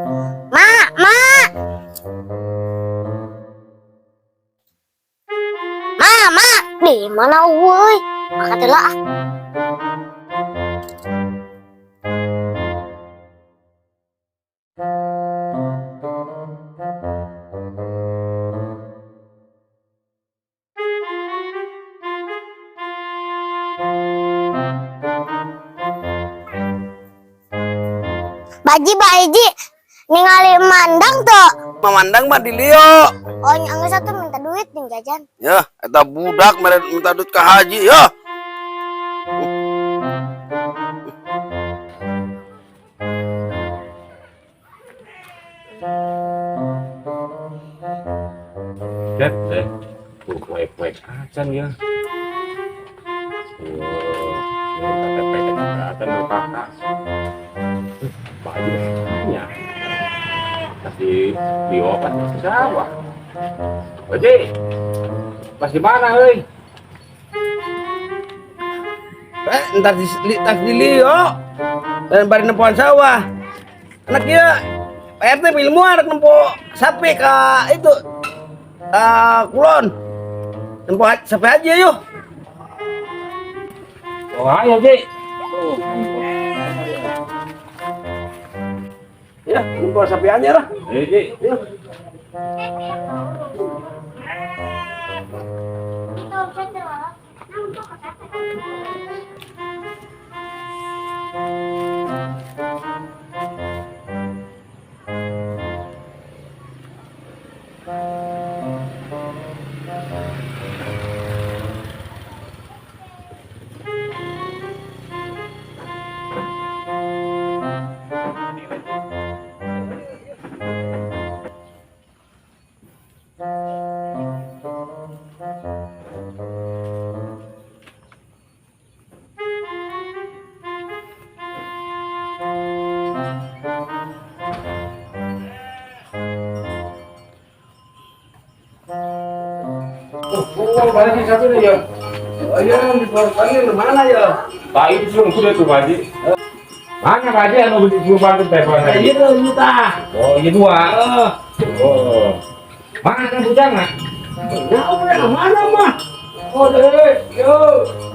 Ma, ma. Ma, ma. Di mana euy? Angkat heula ah. Baji, Baji, ningali Mandang tuh. Mamandang mah di Lio. Oh, nya geus atuh minta duit nih jajan. Ya, eta budak mere minta duit ka haji ya. Cet, eh. Tuh, poek-poek acan ya. Tuh, ini KTP acan dari kakak. Pak Haji nya. Pasti Lio pasti ke sawah. Haji, pas di mana, euy? Eh, entar di tas di Lio. Dan bari nempoan sawah. Anak ieu Pak RT ilmu anak nempo sapi ka itu ka kulon. Nempo sapi aja yuk. Oh, ayo, Ji. Ya, nempo sapi aja lah. Ayo, Ji. Yuk. Oh, balikin satu nih, ya. Oh iya, di panggil mana ya? Pak itu suruh kuda tuh, Pak Haji. Mana Pak Haji anu beli suruh bantu teh, Pak Haji? Iya, iya tah. Oh, iya dua. Oh, Oh. Mana bujang, Nak? nah, udah mana mah? Oh, deh, yo.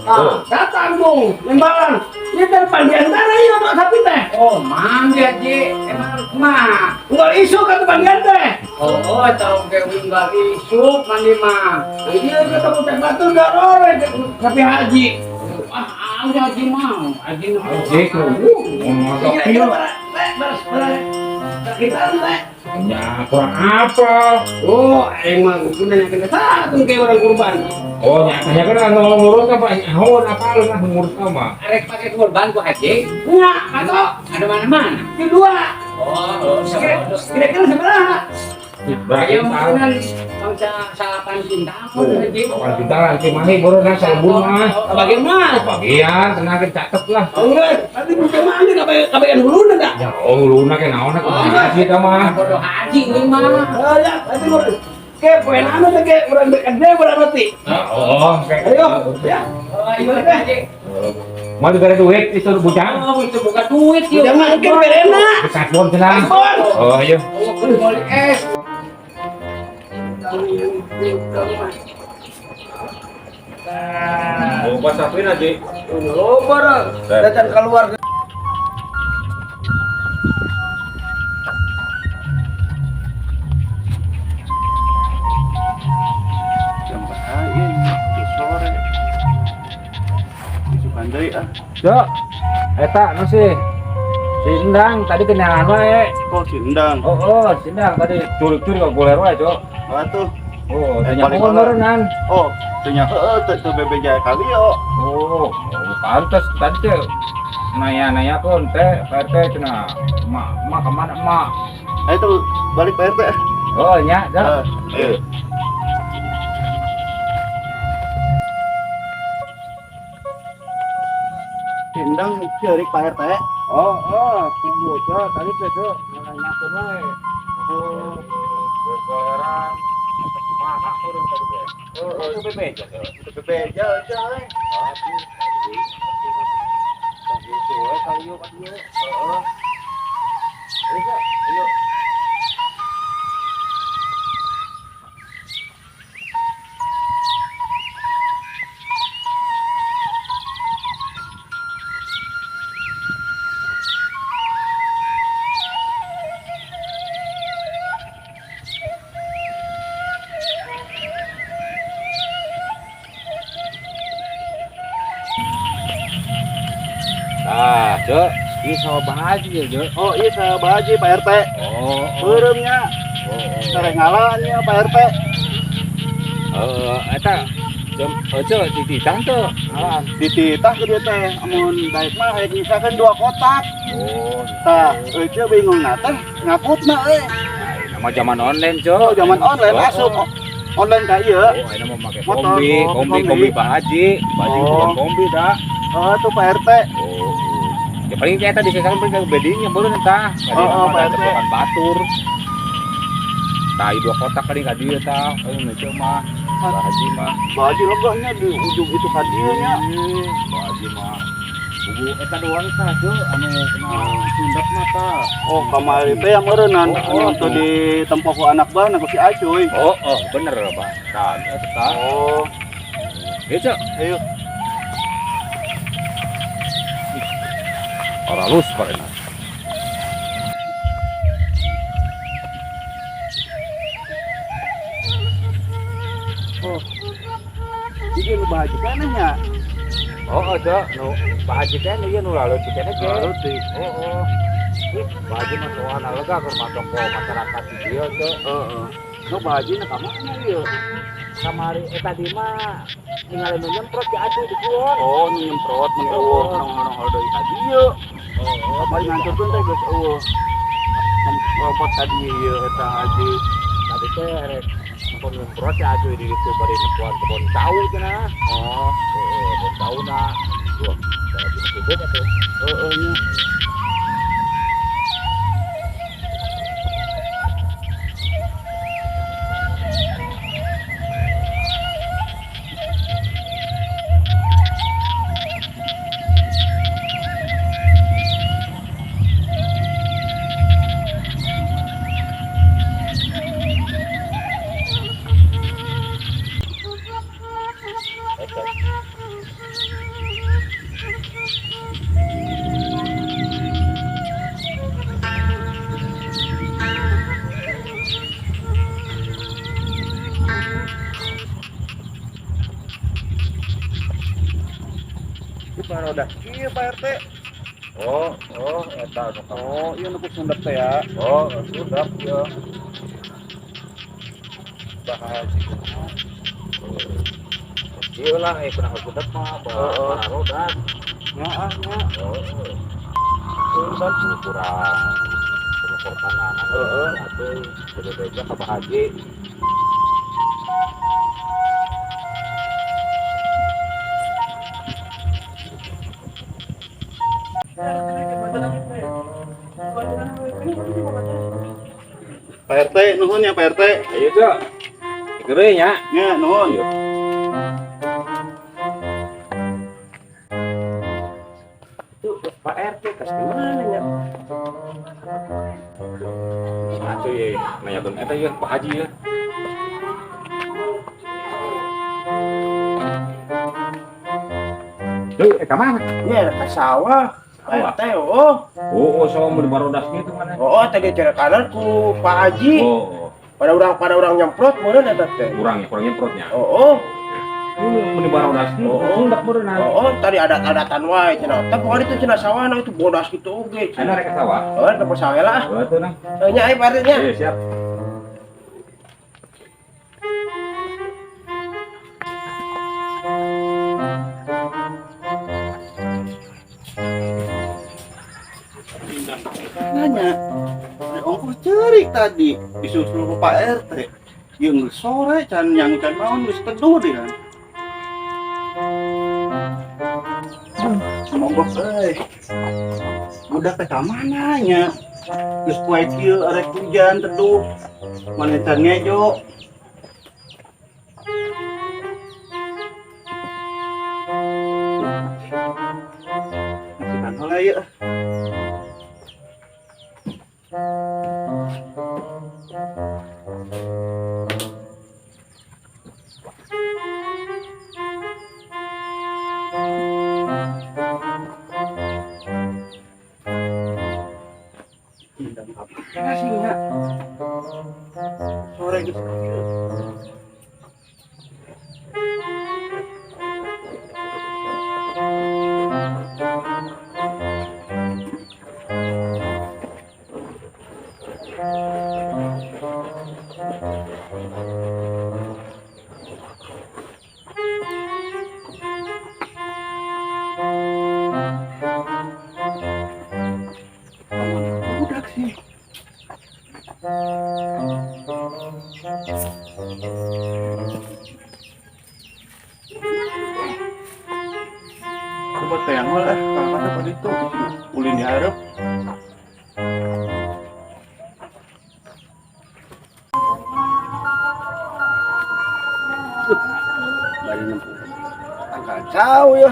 Ah, datang dong, lembaran. Ini dari Pandiantara ya, Pak sapi teh. Oh, mangga Ji, emang mah. Unggal isu kata Pandian teh. Oh, tahu ke unggal isuk mandi mah. Iya, kata bocah batu dorong sapi haji. Ah, ah, Haji mau, Haji mau. Haji, tuh. Mau masak Kira-kira pieu. bara, teh, bara, bara. Kita teh. Ya, kurang apa? Oh, emang gunanya kena satu kayak orang kurban. Oh, nya nya kan anu ngurus apa? Nyaho apa lu lah ngurus sama. Arek pakai kurban ku Haji. Nya, atau Ada mana-mana. kedua. Oh, oh, Kira-kira seberapa? Berarti Ayo makanan bangsa salapan bintang Oh, Haji. kapan bintangan Cimahi baru nah salbun mah. Bagian mana? Bagian tenang kan catet lah. Oh, enggak, nanti bukan mana kabayan hulu enggak? Ya, oh luna ke naon aku haji ta mah. Bodoh Haji ini mah. Oh ya, nanti gua ke poin anu teh ke urang gede urang roti. Oh, kayak Ayo, ya. Oh, iya Haji. Mau diberi duit itu bujang. Oh, itu bukan duit yuk. Jangan ke berena. Kasbon cenah. Kasbon. Oh, iya. Oh, boleh es. Oh, pas sapi aja. Loba datang keluar. Jam bahaya ini sore. Isukan deui ah. Cok, eta nu sih. Si Endang tadi kenalan wae. Oh, si Endang. Oh, oh, si Endang tadi curi-curi kok goler wae, Cok. Wah tuh. Oh, Eh, tanya paling pohon goler. meureunan. Oh, teu heueuh teu teu bebeja kali yo. Oh, oh, pantes tadi teh nanya-nanya pun teh Pak RT cenah. Mak, mak kemana mak? Ayo tuh balik Pak RT. Oh, nya, Cok. Ah, ayo. Si Endang ceurik Pak RT. Oh, oh, tunggu, Cok. Tadi teh, Cok, nanyakeun wae. Oh, goleran. Apa di mana urang tadi teh? Oh, oh, itu bebeja, Cok. Teu bebeja aja we. Aduh, aduh. Gitu we kali yuk, aduh. Heeh. Ayo, Cok. Ayo. Tah, Cek, ieu sawah Bah Haji ya, Cek. Oh, iya saya Bah Haji Pak RT. Oh, oh. Beureumnya Oh, oh. sare ngalannya Pak RT. Heeh, eta jam Cek dititah teu? Ngalaan. Dititah ke dia teh, amun daek mah aya nyisakeun 2 kotak. Oh, Tah, eueuh bingung na teh ngakutna euy. Nama zaman online, Cek. Oh, zaman online Oh, asup oh. online ka ieu. Oh, ayeuna mah make Motor, kombi, oh, kombi, kombi. kombi Pak Haji. Pak Haji Oh. bukan kombi dah. Oh, tuh Pak RT. Oh. Ya paling eta disesakan paling ke bedinya beureun eta. Tadi Oh, oh, mah Pak RT. tepokan batur. Tah, ieu 2 kotak kali ka dieu tah. Ayeuna mah mah. Pak Haji mah. Bah Haji legahnya di ujung itu ka dieu nya. Ih, Pak Haji mah. Bubu eta doang tah, Cek, anu kena sundak mah tah. Oh, kamari teh yang meureunnan Oh, oh. anu teu ditempo ku anak bana ku si Acuy. Oh, oh, bener, Pak. Tah, eta tah. Oh, Ieu, Cek. ayo. Ora halus parena. Oh. Jadi nu Bah Haji keneh nya. Oh, oh, Cek, nu Pak Haji teh nu ieu nu laleutik keneh ge. Laleutik. Oh, oh. Ih, Pak Haji mah soalna lega keur mah tokoh masyarakat di dieu, Cek. Heeh. Nu Bah Haji na ka mana ieu? Kamari eta di mah ningali nu nyemprot di atuh di kulon. Oh, nu nyemprot mun eueuh nongol-nongol deui ka dieu. Oh, oh, Kamari ngancurkeun teh geus eueuh. Nyemprot ka dieu ieu eta Haji. Tadi teh rek nyemprot si Acuy di ditu bari nempoan kebon cau cenah. Oh, heeh, kebon cauna. Wah, cara disebut atuh. Heeh nya. Roda iya Pak RT. Oh, oh, eta nu kamu. Oh, iya nu sundak teh ya. Oh, sundak ieu. Bah Haji. Ieu lah kunaon sundak mah, Heeh. bah roda. Nya ah nya. Oh. Urusan kurang pertanahan. Heeh. Atuh bebeja ka Bah Haji. Pak RT nuhun ya Pak RT. Ayo, Cok. Gede nya. Nya nuhun. Ayo. Tuh, Pak RT tas di mana nya? Acuy ye, nanyakeun eta ye Pak Haji ye. Duh, ka mana? Nya ka sawah. Sawah. Pak RT, oh. Oh, oh, sawah mun barodas kitu mana? Oh, tadi cara kanan ku Pak Haji. Oh, oh. Pada urang nyemprot meureun eta teh. Kurang ya, kurang nyemprotnya. Oh, oh. Mun barodas kitu, Oh, oh. sundak meureun. Oh, oh, tadi adat-adatan wae cenah. Tapi pokoknya itu cenah sawahna itu bodas gitu oge. Ana rek ka sawah. Oh, ke sawah lah. Oh, atuh nang. Oh, nya ai Pak RT nya. Iya, siap. Nanya, ada ongkos cerik tadi disusul ke Pak RT. Yang geus sore can yang can naon geus teduh deh kan. Mogok euy. Budak teh ka mana nya? Geus poe kieu arek hujan teduh. Mana can ngejo. Masukan heula ieu. Sore geus kieu. Hareup. Bari nempo. Tangkal cau ya.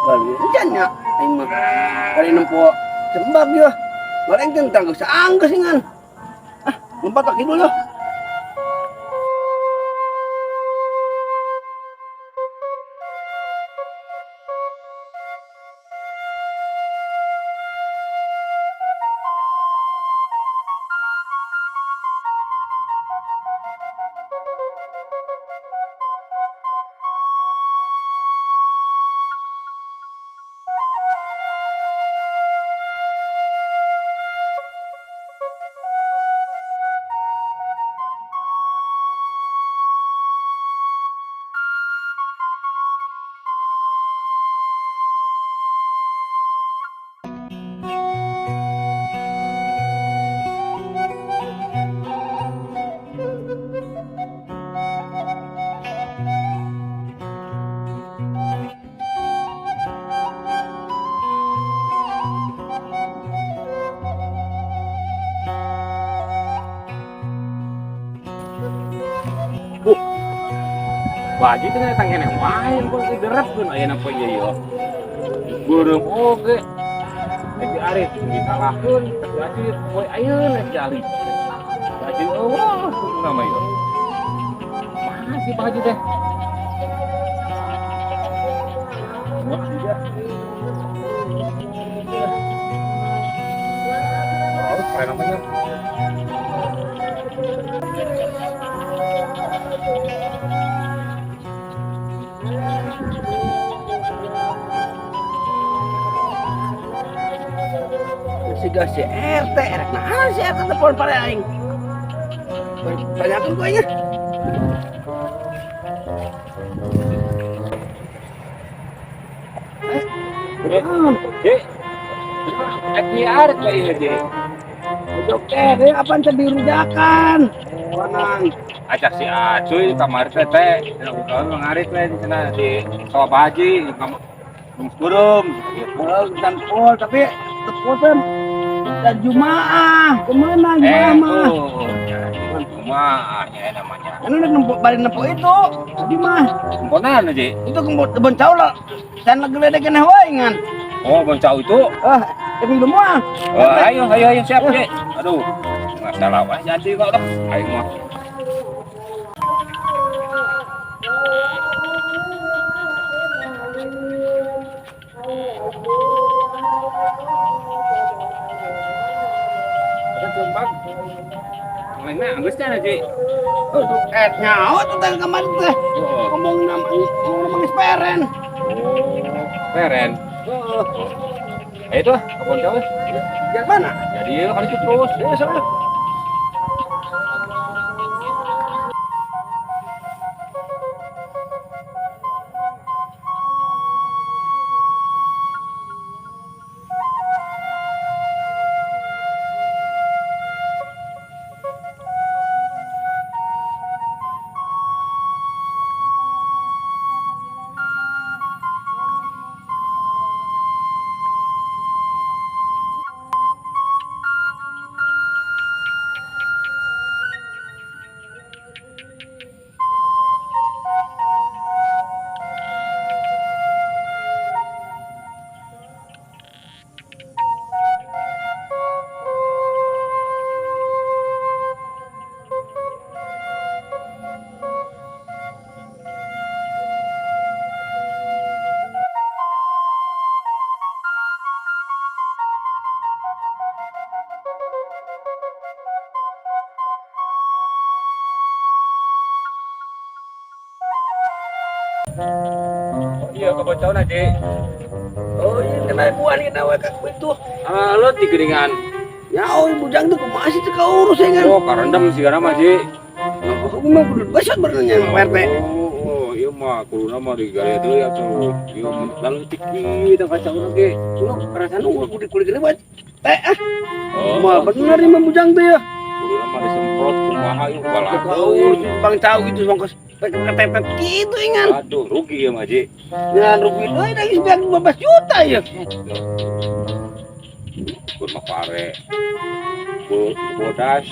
Bari hujan nya. Aing mah. Bari nempo jembak ya. Bari teh tanggal saanggeus ingan. Ah, lompat kaki dulu. Baji teh datang keneh wae kok si derepkeun aya napa ieu yo. Beureum oge. Lagi arit disalahkeun, tapi aji poe ayeuna si Ali. Baji eueuh nama ieu. Mana si Baji teh? Wah, juga. Oh, keren namanya. Siga si RT, rek naon si RT telepon pare aing. Tanyakeun ku aing. Dek. Ek arit lah ieu, Dek. Dokter, apaan teh dirujakan? Wanang. Acak si Acuy kamari teh teh, udah ngarit we di sana di sawah Pak Haji, kamu beureum. Oh, dan pol, tapi tepol teh dan Jumaah, kemana Jumaah mah? Oh, Jumaah ya namanya. Anu udah nempo bari nempo itu, tadi mah. Emponan aja. Itu kembot kebon cau lah. Dan lagi ledek keneh wae ngan. Oh, bon cau itu. Ah, tapi lu mah. Oh, ayo, ayo, ayo, siap, Dek. Aduh, nggak salah wah jadi kok dah. Ayo mah. Mana anggusnya aja. Oh, nyawa tuh tang kemarin teh. Ngomong nama ngomong nama geus peren. Oh, peren. Heeh. Eh itu, kebon jauh. Ya mana? Jadi kali itu terus. Ya, soalnya. Iya, kebon jauh aja. Oh iya, kena buah nih, kena wek itu. Ah, lo digeringan. Ya, oh bujang tuh kumaha sih teu kaurus ya kan. Oh, karendem sih karena mah, Ji. Oh, aku mah kudu besot berenangnya sama RT. Oh, iya mah kudu mah digale deui atuh. Iya, lalu tiki teh kacau lagi. Lu perasaan lu kudu kulit gede buat teh ah. Oh, Mah bener nih mah bujang tuh ya. Kudu mah disemprot kumaha ieu bala. Kaurus bang cau gitu bang kos. Ketepet gitu ingan. Aduh, rugi ya mah, Ji. Ya rugi deui lagi 15 juta ya. Kur mah pare. Bodas.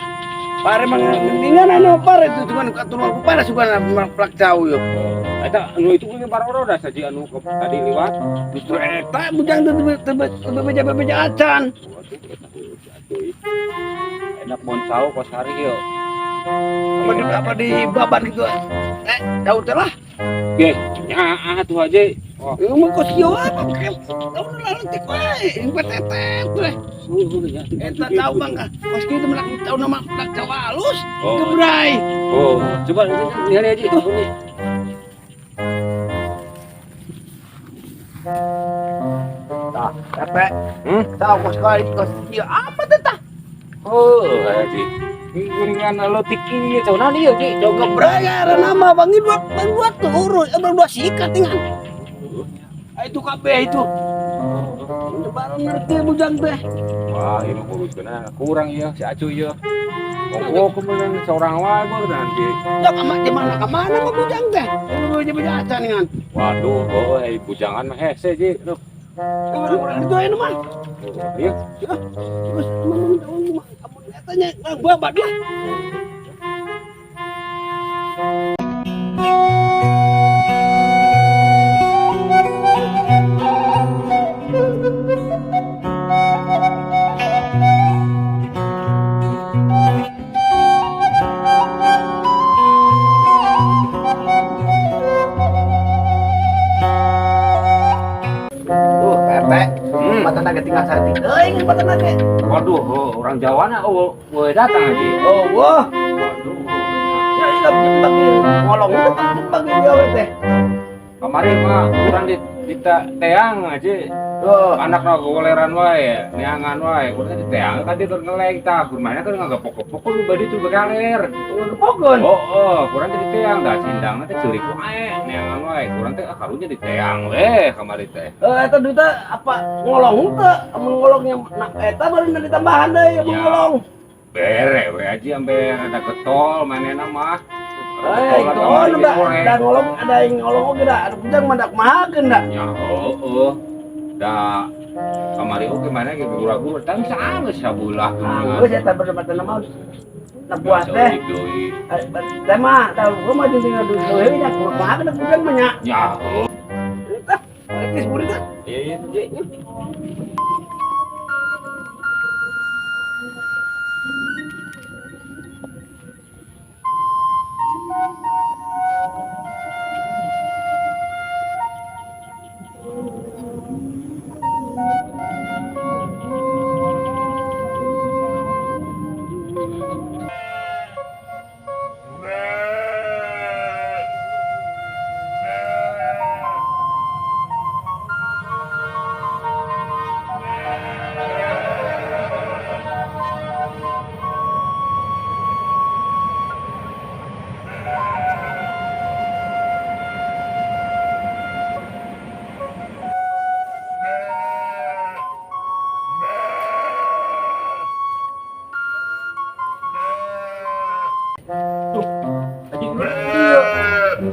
Pare mah mendingan anu pare itu cuman katulungan ku pare sugan plak jauh yo. Eta anu itu ge barodas haji anu tadi liwat. Justru eta bujang teu teu bebeja-bebeja acan. Waduh, eta heueuh atuh. Enak mun cau kos hari ieu. Apa di babat gitu. Jauh teh lah. Ge, nyaah tuh haji. Oh, Ieu mah kos kieu wae pake. Tahu laletik wae, ieu tetet we. Eta tahu bang kos kieu teh melak tahu nama melak tahu halus. Oh. Gebrai. Oh, coba lihat aja ini. Tah, tepe. Tahu kos kos kieu apa teh tah? Oh, haji. Geuningan leutik ieu cau naon ieu, Ji? Jauh gebrai ngaranna mah bangi dua bang dua turun, bang dua sikat tingan. Itu kabeh itu. Lebaran ngerti bujang teh. Wah, ieu mah kudu kena kurang ieu si Acu ieu. Oh, kemudian seorang wae mah nanti. Ya kama di mana ka mana mah bujang teh. Bebeja-beja acan ngan. Waduh, oh, bujangan mah hese, Ji. Duh. Orang itu aya mah. Oh, iya. Terus ngomong mah kamu katanya orang babat lah. Tuh, RT. Mata naga tinggal saeutik euy, mata naga. Waduh, oh, orang Jawa na oh, oh datang aja. Oh, wah. Waduh. Ya iya jembak ngolong jembak gawe teh. Kemarin mah kurang di teang aja. Oh, Anak goleran wae, neangan wae. Kurang di teang kan dia ngeleng tah. Kurmanya kan ngagepok-gepok lu badi tuh bekaler. gepokeun. Oh, kurang di teang dah sindangna teh ceurik wae, neangan wae. Kurang teh karunya di teang we kamari teh. Eta duitna apa ngolong teu? Amun ngolongnya nah eta baru ditambahan deui amun Ya. ngolong. Bere we aja sampai ada getol manehna mah. Eh, itu oh, da ngolong ada yang ngolong oge da, ada bujang mah da kumahakeun da. Ya, heeh. Da kamari oge mana ge gura-gura tang sageus sabulah Ah, geus eta berdebatan mah. Na puas teh. Teh mah tahu gua mah jeung tinggal duit leuwih nya kumahakeun bujang mah nya. Ya, heuh. Tah, geus buri teh. Iya, iya, Ji.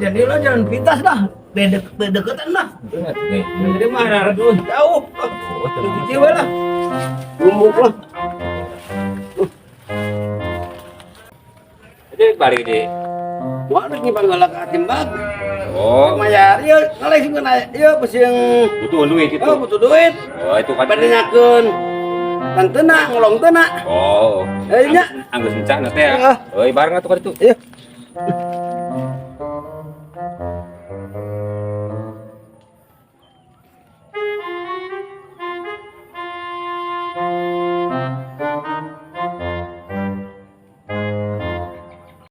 Jadi lo jangan pintas dah, beda deketan lah. Nih. Jadi mah arah dulu jauh. Oh, Jiwa lah. Gumuk lah. Jadi balik Ji. Wah, rek nyimpan galak ka timbag. Oh, Mayar ieu ngaleh sing ieu pesing butuh duit itu. Oh, butuh duit. Oh, itu kan. Pada nyakeun. Tantena ngolong tena. Oh. Eh, nya. Anggeus encana teh. Heeh. Euy, bareng atuh ka ditu. Iya.